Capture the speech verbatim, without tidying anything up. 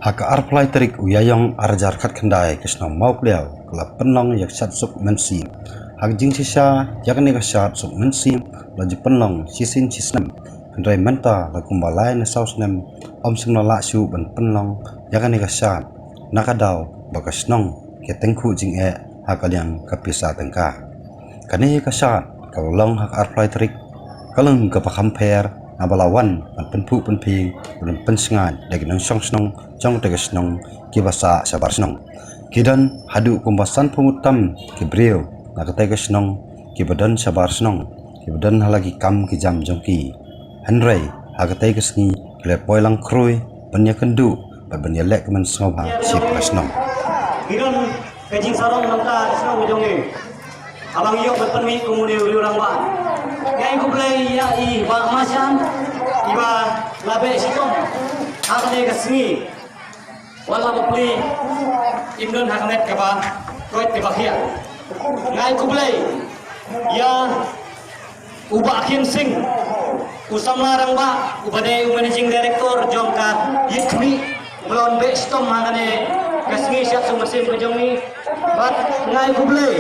Ha ka arphew lai tarik u Ïaïong arhajar khatkhyndai, ka shnong Mawpliaw ka la pynlong ïa ka shad suk mynsiem. Ha ka jingshisha ïa kane ka shad suk mynsiem la ju pynlong shisien shisnem, hynrei mynta la kumba lai ne saw snem ym shym la lah shuh ban pynlong ïa kane ka shad, na ka daw ba ka shnong ka tyngkhuh jingeh ha ka liang ka pisa tyngka. Kane ka shad kaba long ha ka arphew lai tarik ka long kaba kham pher naba la wan ban pynphuh pynphieng, ban pynshngaiñ da ki nongshong shnong jong katei ka shnong kiba sah shabar shnong. Ki don haduh kumba sanphew ngut tam ki briew na katei ka shnong kiba don shabar shnong, kiba don ha la ki kam ki jam jong ki. Hynrei ha katei ka sngi ki la poi lang khrui ban ïakynduh bad ban ïaleh ka mynsngewbha shipara shnong. Ki don ka jingsarong nangta ka shnong ka jong ngi. Haba ngi ïoh ban pynmih kum une u riew rangbah, ngi ai khublei ïa i Bah Mashan iba la beh shitom ha kane ka sngi. Wat la bapli im don ha ka met kaba koit kaba khiah. Ngi ai khublei ïa u Bah Khian Sing, u samla rangbah uba dei u managing director jong ka Ïit Khmih, uba la wan beh shitom ha kane ka sngi shad suk mynsiem ka jong ngi. Bad ngi ai khublei.